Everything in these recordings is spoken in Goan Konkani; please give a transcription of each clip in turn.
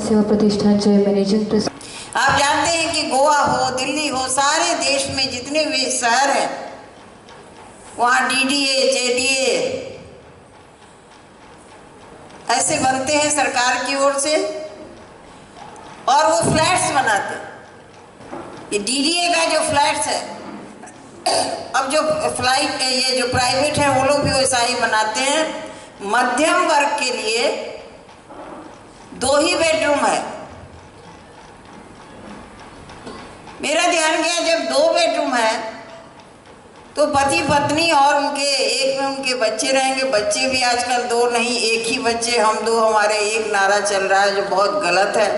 सेवा प्रतिष्ठान मैनेजिंग ट्रस्ट। आप जानते हैं कि गोवा हो, दिल्ली हो, सारे देश में जितने भी शहर हैं वहाँ डीडीए, जेडीए ऐसे बनते हैं सरकार की ओर से और वो फ्लैट्स बनाते हैं। ये डीडीए का जो फ्लैट्स है, अब जो फ्लाइट ये जो प्राइवेट है वो लोग भी वैसा ही बनाते हैं। मध्यम वर्ग के लिए 2 ही बेडरूम है। मेरा ध्यान गया, जब 2 बेडरूम है तो पति पत्नी और उनके एक में उनके बच्चे रहेंगे। बच्चे भी आजकल 2 नहीं 1 ही बच्चे, हम 2 हमारे 1 नारा चल रहा है जो बहुत गलत है।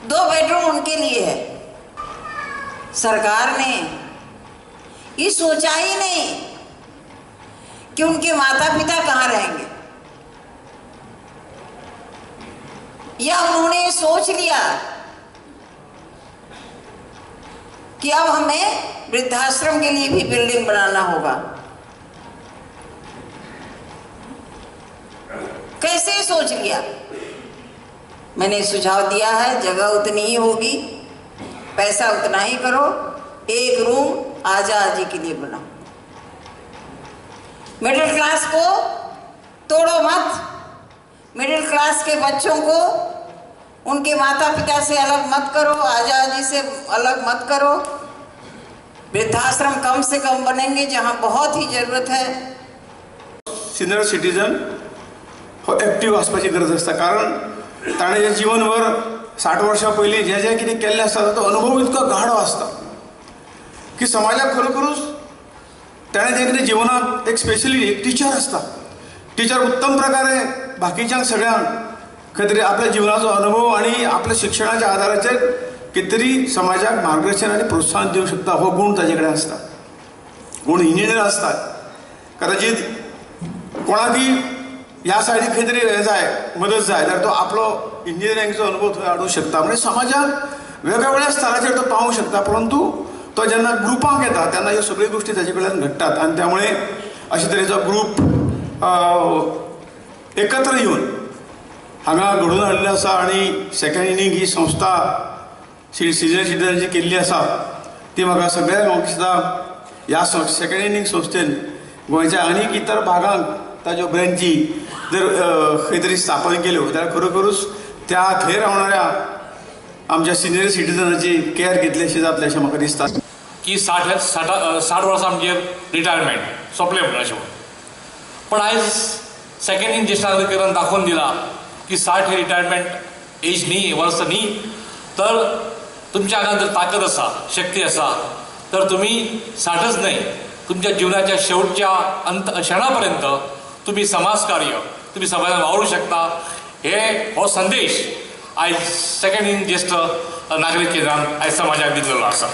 2 बेडरूम उनके लिए है। सरकार ने ये सोचा ही नहीं कि उनके माता पिता कहाँ रहेंगे, या उन्होंने सोच लिया कि अब हमें वृद्धाश्रम के लिए भी बिल्डिंग बनाना होगा। कैसे सोच लिया? मैंने सुझाव दिया है, जगह उतनी ही होगी, पैसा उतना ही करो, 1 रूम आजा आजी के लिए बनाओ। मिडिल क्लास को तोड़ो मत, मिडिल क्लास के बच्चों को उनके माता पिता से अलग मत करो, आजा आजी से अलग मत करो। वृद्धाश्रम कम से कम बनेंगे जहां बहुत ही जरूरत है। सिनियर सिटीजन हो एक्टिव आसपाची गरज आसता, कारण ताणें जें जीवनभर 60 वर्सां पयलीं जें जें कितें केल्लें आसता तो अनुभव इतको गाढो आसता की समाजाक खरोखरूच ताणें जें कितें जिवनांत एक स्पेशली एक टिचर आसता, टिचर उत्तम प्रकारे बाकीच्यांक सगळ्यांक खंय तरी आपल्या जिवनाचो अनुभव आनी आपल्या शिक्षणाच्या आदाराचेर कितें तरी समाजाक मार्गदर्शन आनी प्रोत्साहन दिवंक शकता, हो गूण ताजे कडेन आसता। कोण इंजिनियर आसतात, कदाचीत कोणाकय ह्या सायडीक खंय तरी हें जाय, मदत जाय जाल्यार तो आपलो इंजिनियरिंगचो अनुभव थंय हाडूंक शकता। म्हणजे समाजाक वेगवेगळ्या स्तराचेर तो पावूंक शकता, परंतु तो जेन्ना ग्रुपांक येता तेन्ना ह्यो सगळ्यो गोश्टी ताजे कडल्यान घडटात आनी त्यामुळे अशे तरेचो ग्रूप एकत्र येवन हांगा घडोवन हाडिल्लो आसा आनी सेकंड इनिंग ही संस्था सिनियर सिटीजनाची केल्ली आसा ती म्हाका सगळ्यांक म्हाका दिसता ह्या सेकंड इनिंग संस्थेन गोंयच्या आनीक इतर भागांक ताज्यो ब्रँची जर खंय तरी स्थापन केल्यो जाल्यार खरोखरूच त्या थंय रावणाऱ्या आमच्या सिनियर सिटीजनाची केअर घेतली अशी जातली अशें म्हाका दिसता। की 60 वर्सां आमचेर रिटायरमेंट सोंपलें म्हणून अशें म्हणून, पण आयज सेकंड इन ज्येश्ठ नागरीक केंद्रान दाखोवन दिलां की 60 हे रिटायरमेंट एज न्ही, वर्स न्ही, तर तुमच्या आंगान जर ताकद आसा, शक्ती आसा तर तुमी 60च न्हय तुमच्या जिवनाच्या शेवटच्या अंत क्षणापर्यंत तुमी समाजकार्य, तुमी समाजान वावरूं शकता। हे हो संदेश आयज सेकंड इन ज्येश्ठ नागरीक केंद्रान आयज समाजाक दिल्लो आसा।